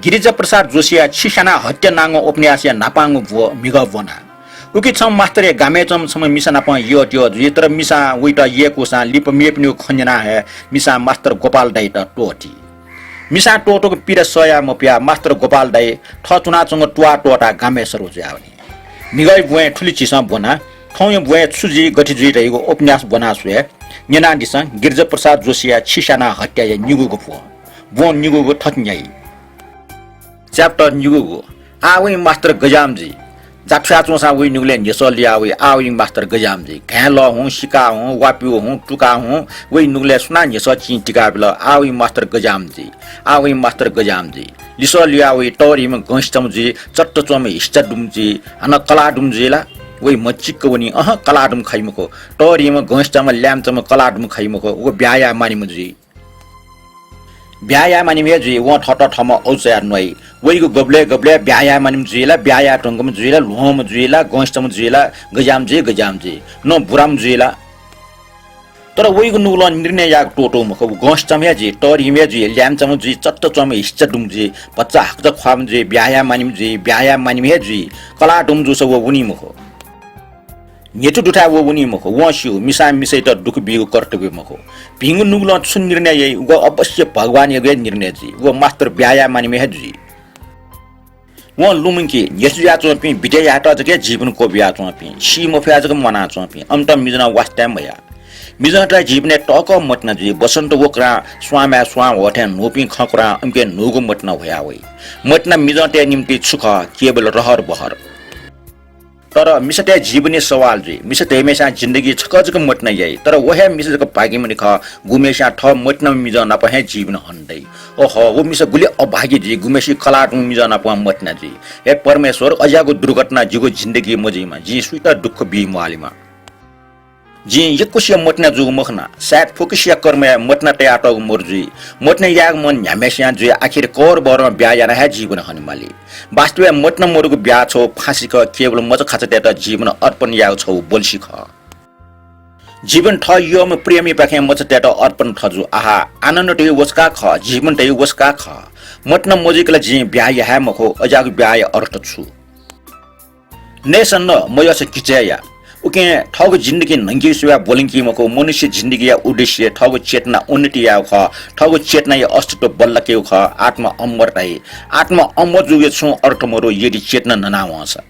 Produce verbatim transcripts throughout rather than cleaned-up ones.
गिरिजा प्रसाद जोशीया छि स्याना हत्या नांगु उपन्यासया न्हापांगु ब्व म्हिगः ब्वना। उकी छम्ह मास्तरया गामय् च्वंम्ह छम्ह मिसा नाप यःद्यः जुइ, तर मिसां वइत यय्कूसां लिपा मेपिनिगु खँ न्यनाः हे मिसां मास्तर गोपाल दाइयात त्वःती। मिसां त्वःतूगु पीडा सह याये मफयाः मास्तर गोपाल दाइ थः च्वनाच्वंगु तुवाः त्वःताः गामय् सरु जुयावनी। म्हिगःया ब्वय् थुलि झीसं ब्वना। थौंया ब्वय् छु जुइ, गथे जुइ धइगु उपन्यास ब्वना स्वये। न्यनादिसँ गिरिजा प्रसाद जोशीया छि स्याना हत्याया निगूगु ब्व। ब्वं निगूगु थथे न्ह्याइ। Chapter निगूगु। आः वइ मास्तर गज्याःम्ह जुइ। जाथ्वया च्वंसां वइ नुगलय् न्ह्यसः लिया वइ, आः वइ मास्तर गज्याःम्ह जुइ। घाँय् लः हुँ, सिका हुँ, वाप्यू हुँ, टुका हुँ, वइ नुगलय् सुनां न्ह्यसः चिं तिका बिल, आः वइ मास्तर गज्याःम्ह जुइ। आः वइ मास्तर गज्याःम्ह जुइ। लिसः लिया वइ, तःधिम्ह गंसिताम्ह जुइ, चट्ट च्वंम्ह हिस्चा दुम्ह जुइ, हानं कलाः दुम्ह जुइ ला? वइ म्हचिक्क वनी, अहँ, कलाः दुम्ह खइ मखु। तःधिम्ह गंसिताम्ह, ल्याय्म्ह च्वंम्ह, कलाः दुम्ह खइ मखु। व ब्याहा याये मानिम्ह जुइ। ब्याहा याये मानिम्ह हे जुइ, वं थःत थःम्हं अजू चायाः न्वाइ। वइगु गबलय् गबलय् ब्याहा याये मानिम्ह जुइ ला, ब्याहा याये धुंकूम्ह जुइ ला, ल्ह्वंम्ह जुइ ला, गंसिताम्ह जुइ ला, गज्याःम्ह जुइ, गज्याःम्ह जुइ, न बुराम्ह जुइ ला। तर वइगु नुगलं निर्णय यायेगु त्वःतूगु मखु। व गंसिताम्ह हे जुइ, तःधिम्ह हे जुइ, ल्याय्म्ह च्वंम्ह जुइ, चट्ट च्वंम्ह हिस्चा दुम्ह जुइ, भचा हाकचा ख्वाःम्ह जुइ, ब्याहा याये मानिम्ह जुइ, ब्याहा याये मानिम्ह हे जुइ, कलाः दुम्ह जूसा व वनी मखु। न्ह्यथु दुथाय् व वनी मखु। वं स्यू, मिसां मिसायात दुःख बीगु कर्तव्य मखु। भिंगु नुगलं छु निर्णय याइ, व अवश्य भगवानयागु हे निर्णय जुइ। व मास्तर ब्याहा याये मानिम्ह हे जुइ। वं लुमंकी, न्ह्यथु जुयाच्वंपिं, विद्या यायेत जक हे जीवन क्वबियाच्वंपिं, सी मफयाः जक म्वानाच्वंपिं, अमित मिजनं वास्ता हे मयाः। मिजंत जीवनय् तःकः मतिना जुइ। बसन्त वक्रां स्वांमाय् स्वां ह्वः थें न्हूपिं खँ कुरां अमिके न्हूगु मतिना ह्वया वइ। मतिना मिजंतय् निम्तिं छु खः, केवल रहर बहर। तर मिसातय् जीवनय् सवाल जुइ। मिसा धइम्हेस्यां जिन्दगी छकः जक मतिना याइ, तर व हे मिसा जक भाग्यमानी खः, गुम्हेस्यां थः मतिनाम्ह मिजं नाप हे जीवन हने दइ। ओहो, व मिसा गुलि अभागी जुइ, गुम्हेसिया कलाः दुम्ह मिजं नाप मतिना जुइ। हे परमेश्वर, अज्याःगु दुर्घटनां जिगु जिन्दगी मजुइमा, जिं सुइत दुःख बी म्वालेमा। जिं यक्वसिया मतिना जूगु मखना, सायद फुक्कसिया कर्मय् मतिना तयातःगु मरु जुइ। मतिना यायेगु मन न्ह्याम्हेस्यां जुइ, आखिर कहरबहरं ब्याहा यानाः हे जीवन हनेमाली। वास्तवय् मतिना मदुगु ब्याहा छगू फाँसी खः, केवल मचाखाचातय्त जीवन अर्पण यायेगु छगू बल्छि खः। जीवन थः यःम्ह प्रेमीपाखें मचातय्त अर्पण थजु। आहा, आनन्द धइगु व छकः खः, जीवन धइगु व छकः खः। मतिना मजुइक ला जिं ब्याहा याये हे मखु, अज्याःगु ब्याहाया अर्थ छु? नयेसं नं मयःसा घिचय् या। उकिं थःगु जिन्दगी न्हंके स्वयाः ब्वलंकी मखु। मनुष्य जिन्दगीया उद्देश्य थःगु चेतना उन्नति यायेगु खः। थःगु चेतनाया अस्तित्व बल्लाकेगु खः। आत्मा अमर धाइ। आत्मा अमर जूगुया छुं अर्थ मदु, यदि चेतना नना वंसा।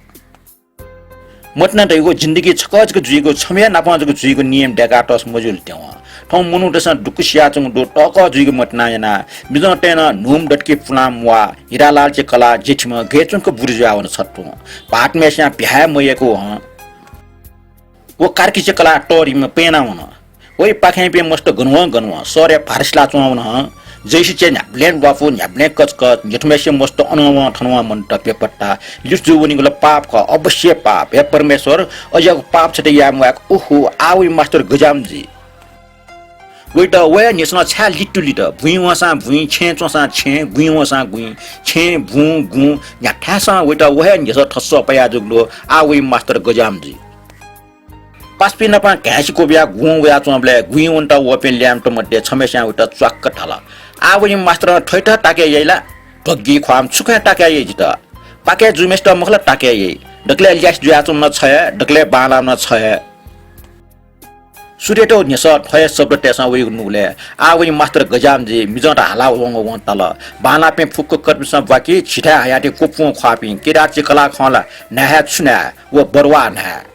मतिना धइगु जिन्दगी छकः जक जुइगु, छम्ह हे नाप जक जुइगु नियम दय्कातःसा मज्यूल त्यवं। थौं मनूतय्सं दुःख सियाच्वंगु दु, तःकः जुइगु मतिना यानाः। मिजंतय् नं न्हूम्ह दतुकी पुलांम्ह वा, हिरालालचे कलाः जेठीम्ह गय् च्वंक बुरु जुयावन छत्वं। भाःतम्हेस्यां ब्याहा हे मयाय्कू हं। व कार्कीचे कलाः तःधिम्ह प्यना वन। वइ पाखेंपिं मस्त गन वं गन वं, शहरय् भार सिलाच्वं वन हं। जैसिचे न्ह्याबलें ल्वापु, न्ह्याबलें कचकच, न्ह्यथुम्हेसे मस्त अनं वं थन वं मनूत बेपत्ता। लिसः जू वनीगु ला पाप खः, अवश्य पाप। हे परमेश्वर, अज्याःगु पाप छते याये म्वाय्क। ओहो, आः वइ मास्तर गज्याःम्ह जुइ। वइत व हे न्ह्यसलं छाय् लितुलित? बुँइ वंसां बुँइ, छेँय् च्वंसां छेँ, गुँइ वंसां गुँइ, छेँ, बुँ, गुँ, न्ह्याथाय्सं वइत व हे न्ह्यसः थस्सः पया जूगु दु। आः वइ मास्तर गज्याःम्ह जुइ। पासापिं नाप घाँय्सि क्वबिया गुँ वयाच्वंबलय् गुँइ वनेत वःपिं ल्याय्म्हत मध्ये छम्हेस्यां वइत च्वाक्क धाल, आः वइ मास्तरं थ्वइत ताके याइ ला? ध्वग्गी ख्वाःम्ह, छु खँय् ताके याइ जितः? पाके जूम्हेसित मखु ला ताके याइ? दकलय् ल्यासे जुयाच्वंम्ह नं छ हे, दकलय् बांलाःम्ह नं छ हे। सुथय्त व न्ह्यसः थ्व हे शब्दतय्सं वइगु नुगलय् आः वइ मास्तर गज्याःम्ह जुइ, मिजंत हाला वंगु वं ताल। बांलाःपिं फुक्क कर्पिन्सं ब्वाकी, झिथाय् हयादी क्वपुं ख्वाःपिं। केदारचे कलाः खं ला, न्हाय् हे छु न्हाय्, व बरुवाः न्हाय्।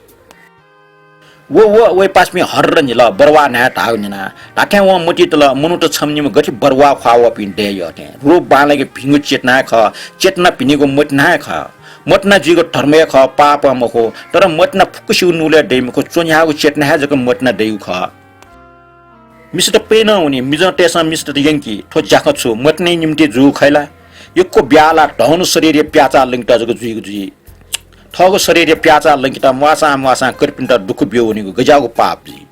व, व, वइ पासापिं हर्र न्हिल, बरुवाः न्हाय् धाःगु न्यनाः। धात्थें वं मतिइ तल, मनूत छम्ह निम्ह गथे बरुवाः ख्वाः वःपिं दय् यः थें। रूप बांलाक भिंगु चेतना हे खः, चेतना भिनिगु मतिना हे खः। मतिना जुइगु धर्म हे खः, पाप मखु। तर मतिना फुक्कसिगु नुगलय् दइ मखु, च्वन्ह्याःगु चेतना हे जक मतिना दइगु खः। मिसात प्यनं वनी, मिजंतय्सं मिसात यंकी, थ्व ज्याखँ छु, मतिनाया निंतिं जूगु खइ ला? यक्व ब्याहा ला धन शरीरया प्याःचाः लंकेत जक जुइगु जुइ। थःगु शरीरया प्याःचाः लंकेत म्वाःसां म्वाःसां कर्पिन्त दुःख ब्यू वनीगु गज्याःगु पाप जुइ।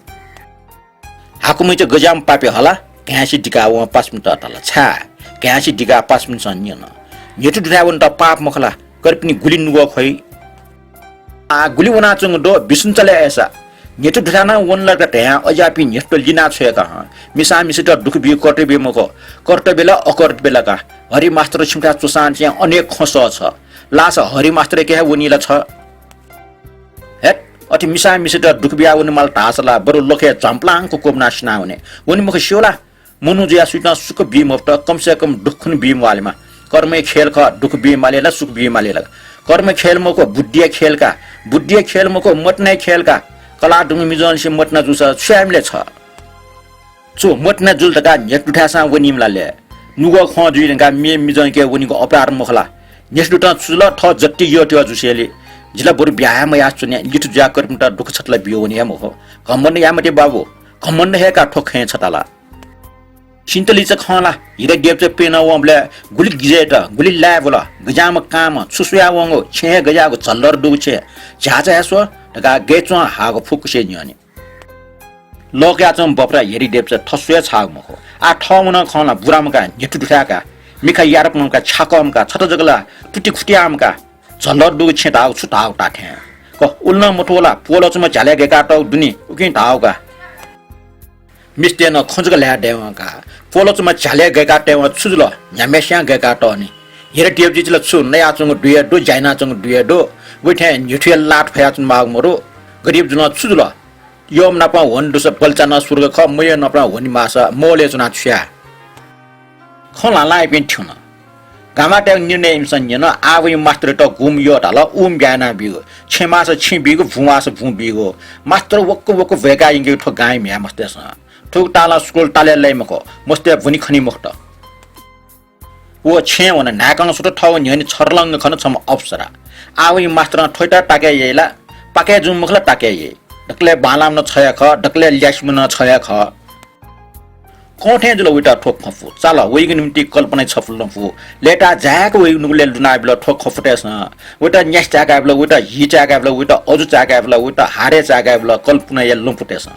हाकुमैचा गज्याःम्ह पापी हला, घाँय्सि दिकाः वं पासापिन्त धाल। छाय्? घाँय्सि दिकाः पासापिन्सं न्यन। न्ह्यथु दुथाय् वनेत पाप मखु ला? कर्पिनि गुलि नुगः ख्वइ। आः गुलि वनाच्वंगु दु, बिस्युं चले अय्सा। न्ह्यथु दुथाय् नं वन ला का धयां अज्याःपिं न्ह्यथुत लिना छ्वय्का हं। मिसां मिसात दुःख बी कर्तव्य मखु। कर्तव्य ला अकर्तव्य ला का? हरि मास्टर छिमिथाय् च्वसां चाहिँ अनेक खँ सः छ। लासा हरि मास्टरयाके हे वनी ला छ? हेट, अथे मिसां मिसेत दुःख बिया वनेमाल धाःसा ला बरु लखय् झम्प्लांक क्वब्वना सिना वने। वनी मखु स्यू ला? मनू जुयाः सुयातं सुख बी मफुत, कम से कम दुःख खुन्हु बी म्वालेमा। कर्मया खेल खः, दुःख बी माले ला, सुख बी माले ला? कर्मया खेल मखु, बुद्धिया खेल का। बुद्धिया खेल मखु, मतिनाया खेल का। कलाः दुम्ह मिजंनिसें मतिना जूसा छु याये मिले छ? छु मतिना जुल धकाः न्ह्यथु दुथाय्‌सां वनीम्ह ला ले? नुगः खँ जुइ धकाः मेम्ह मिजंके वनीगु अपराध मखु ला? न्ह्यथु दुथां छु जुल, थः जति यःत्यः जुसेंलि। जि ला बरु ब्याहा हे मयाः च्वने, लिथु जुयाः कर्पिन्त दुःख छता ला बियो वने हे मखु। घमण्ड याये मते बाबु, घमण्ड हे का थ्व खँय् छता ला। सिन्तलिचा खँ ला, हिरा देवचा प्यनं वंबलय् गुलि गिजय्‌त, गुलि लाय्‌बुल, गज्याःम्ह कांम्ह, छु स्वयाः वंगु, छेँ हे गज्याःगु, झल्लर दुगु छेँ, झ्याःचा हे स्व धकाः गय् च्वं हाःगु फुक्कसे न्यनी। लः कयाच्वंम्ह बफरा हिरा देवचा थः स्वयाः छाःगु मखु। आः थः वनं खँ ला बुराम्ह का, न्ह्यथु दुथाय् का, मिखा यारकम्ह का, छ्याकःम्ह का, छता जक ला तुति खुतियाम्ह का, झल्लर दुगु छेँ धाःगु छु धाःगु ताथें। क उलि नं मथू ला, प्वलचुम्ह झ्यालय् गय्‌कातःगु दुनि, उकिं धाःगु का। मिस्तय् नं खँ जक ल्हाये दयेवं का। प्वलचुम्ह झ्यालय् गय्‌कातयेवं छु जुल? न्ह्याम्हेस्यां गय्‌कातःनि। हिरा देवचायात ला छु नयाच्वंगु दुइ हे दु, ज्या यानाच्वंगु दुइ हे दु। वइ थें न्ह्यथुया लात फयाच्वनेमाःगु मदु। गरीब जुलं छु जुल? यःम्ह नाप ह्वने दुसा बल्चा नं स्वर्ग खः, मयः नाप ह्वने माःसा मवलय् च्वनाः छु याये? खँ ल्हां ल्हां इपिं थ्यन। गामय्‌तय्‌गु निर्णय इमिसं न्यन। आः वइम्ह मास्टरयात गुम्ह यः धाल, उम्ह ब्याहा यानाबीगु। छेँ माःसा छेँ बीगु, बुँ माःसा बुँ बीगु। मास्टर वक्क वक्क ब्वय्‌काः यंकीगु थ्व गांया म्ह्याय् मस्तय्‌सं। थुगु तालं स्कुल ताले लाइ मखु, मस्तय् ब्वने खनी मखुत। व छेँय् वन, न्हाय्‌कं स्वत थःगु न्ह्यःने छर्लंग खन छम्ह अप्सरा। आः वइम्ह मास्टरं थ्वयात ताकय् याइ ला, पाकय् जूम्ह मखु ला ताकय् याइ। दकलय् बांलाःम्ह नं छ हे खः, दकलय् ल्यासेम्ह नं छ हे खः। कं थें जुल वइत थ्व खँ फु। चाल, वइगु निंतिं कल्पनाया छपु लँपु लय्‌ताः जाय्‌क वइगु नुगलय् लुनाबिल थ्व खँपुतय्‌सं। वइत न्यासि चाय्‌काबिल, वइत हि चाय्‌काबिल, वइत अजू चाय्‌काबिल, वइत हारय् चाय्‌काबिल कल्पनाया लँपुतय्‌सं।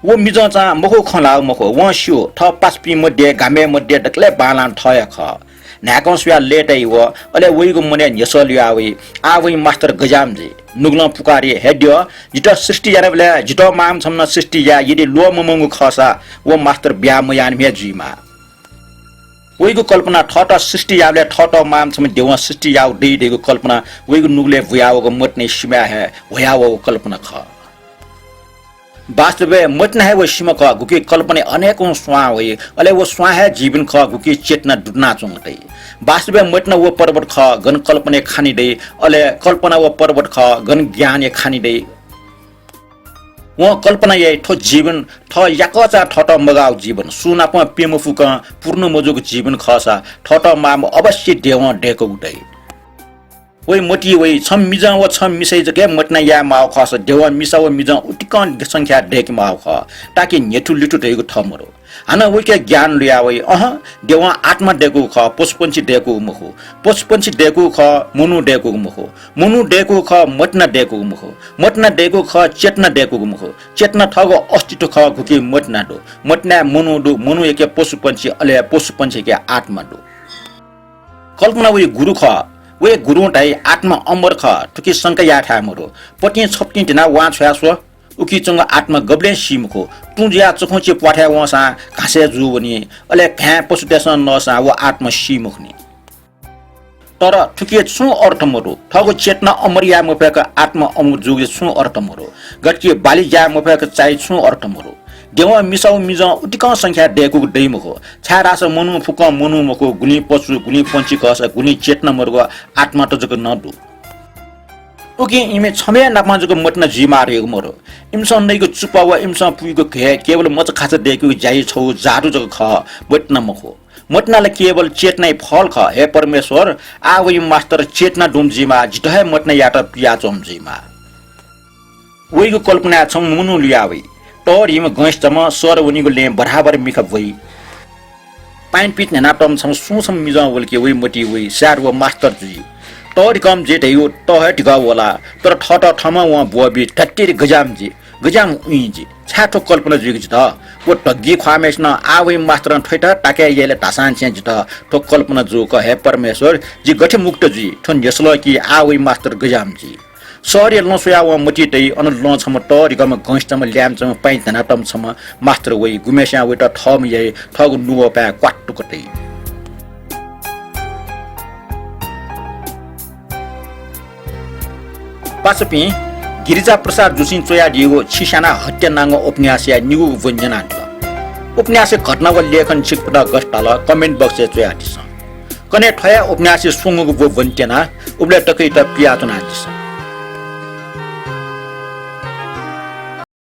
व मिजंचां मखु खँ ल्हाःगु मखु, वं स्यू, थः पासापिं मध्ये, गामय् मध्ये दकलय् बांलाःम्ह थः हे खः। न्हाय्‌कं स्वयाः लय्‌ताइ व, अले वइगु मनय् न्ह्यसः लुया वइ। आः वइम्ह मास्टर गज्याःम्ह जुइ। नुगलं पुकारी, हे द्यः, जितः सृष्टि यानाबलय् जितः माःम्ह छम्ह नं सृष्टि याये, यदि ल्वःमंमंगु खःसा व मास्टर ब्याहा मयाःम्ह हे जुइमाः। वइगु कल्पना थःत सृष्टि याःबलय् थःत माःम्ह छम्ह देवं सृष्टि याःगु दइ धइगु कल्पना वइगु नुगलय् बुयावःगु मतिनाया सिमाय् हे ह्वयावःगु कल्पना खः। वास्तवय् मतिना हे व सिमा खः, गुकी कल्पनाय् अनेकं स्वां वइ, अले व स्वां हे जीवन खः, गुकी चेतना दुतुनाच्वंगु दइ। वास्तवय् मतिना व पर्वत खः, गन कल्पनाया खानि दइ, अले कल्पना व पर्वत खः, गन ज्ञानया खानि दइ। वं कल्पना याइ, थ्व जीवन थः याकःचां थःत मगाःगु जीवन, सुंनापं प्यम्ह फुकं पूर्ण मजूगु जीवन खःसा थःत माःम्ह अवश्य देवं दय्‌कूगु दइ। वइ मतिइ वइ, छम्ह मिजं व छम्ह मिसाइ जक हे मतिना याये माःगु खःसा देवं मिसा व मिजं उतिकं संख्याय् दय्‌के माःगु खः, ताकि न्ह्यथु लिथु धइगु थः मदु। हानं वइके ज्ञान लुया वइ, अहं, देवं आत्मा दय्‌कूगु खः, पशुपंक्षी दय्‌कूगु मखु। पशुपंक्षी दय्‌कूगु खः, मनू दय्‌कूगु मखु। मनू दय्‌कूगु खः, मतिना दय्‌कूगु मखु। मतिना दय्‌कूगु खः, चेतना दय्‌कूगु मखु। चेतना थःगु अस्तित्व खः, गुकी मतिना दु। मतिनाय् मनू दु, मनूयाके पशुपंक्षी, अले पशुपंक्षीयाके आत्मा दु। कल्पना वइ गुरु खः। वइ गुरुं धाइ, आत्मा अमर खः, थुकी शंका याये थाय् मदु। पतिं छपतिं धिनाः वां छ्वया स्व, उकी च्वंगु आत्मा गबलें सी मखु। तुं जुयाः चखुंची प्वाथय् वंसां घासय् जू वनी, अले घाँय् पशुतय्‌सं नःसां व आत्मा सी मखुनि। तर थुकी छुं अर्थ मदु। थःगु चेतना अमर याये मफय्‌क आत्मा अमर जूगु छुं अर्थ मदु। गथेकि बाली ज्याये मफय्‌क चाइ छुं अर्थ मदु। देवं मिसा व मिजं उतिकं संख्याय् दय्‌कूगु दइ मखु। छाय्‌धाःसा मनू फुक्कं मनू मखु, गुलिं पशु, गुलिं पंक्षी खःसा गुलिं चेतना मदुगु आत्मात जक नं दु। उकिं इमि छम्ह हे नापं जक मतिना जुइमाः धइगु मदु। इमिसं नइगु चुप्पा व इमिसं पुइगु घय् केवल मचाखाचा दय्‌केगु ज्याया छगू जादु जक खः, मतिना मखु। मतिना ला केवल चेतनाया फल खः। हे परमेश्वर, आः वइम्ह मास्टर चेतना दुम्ह जुइमाः, जितः हे मतिना यायेत पियाच्वंम्ह जुइमाः। वइगु कल्पनाय् छम्ह मनू लुया वइ। तःधिम्ह गंसितम्ह, सर वनीगु लँय् बराबर मिखा ब्वइ। पाँय् पित न्ह्यानातःम्ह छम्ह सुं छम्ह मिजं वल कि वइ मतिइ वइ, सायद व मास्टर जुइ। तःधिकःम्ह जुइ धइगु तः हे धिकः वल, तर थःत थःम्हं वं ब्वःबी, धत्तेरि गज्याःम्ह जुइ, गज्याःम्ह उइँ जुइ। छाय् थ्व कल्पना जुइगु जितः? व धग्गी ख्वाःम्हय्‌सिनं आः वइम्ह मास्टरं थ्वयात ताकय् याइ ला धाःसां छेँ जितः थ्व कल्पना जूगु खः। हे परमेश्वर, जि गथे मुक्त जुइ? थ्व न्ह्यसः लः कि आः वइम्ह मास्टर गज्याःम्ह जुइ? शहरया लँ स्वयाः वं मतिइ तइ, अन लँ छम्ह तःधिकःम्ह गंसितम्ह ल्याय्‌म्ह छम्ह पाँय् न्ह्यानातःम्ह छम्ह मास्टर वइ, गुम्हय्‌सियां वइत थःम्ह याइ, थःगु नुगः पाय् क्वात्तुक तइ। पासापिं, गिरिजा प्रसाद जोशीं च्वयादीगु छिस्याना हत्या नांगु उपन्यासया निगूगु ब्व न्यनादिल। उपन्यासया घटना व लेखन छिकपिन्त गथे ताल comment box-य् च्वयादिसँ। कन्हय् थ्वया उपन्यासया स्वंगूगु ब्व ब्वनेत्यना, उबलय् तकयात पियाच्वनादिसँ।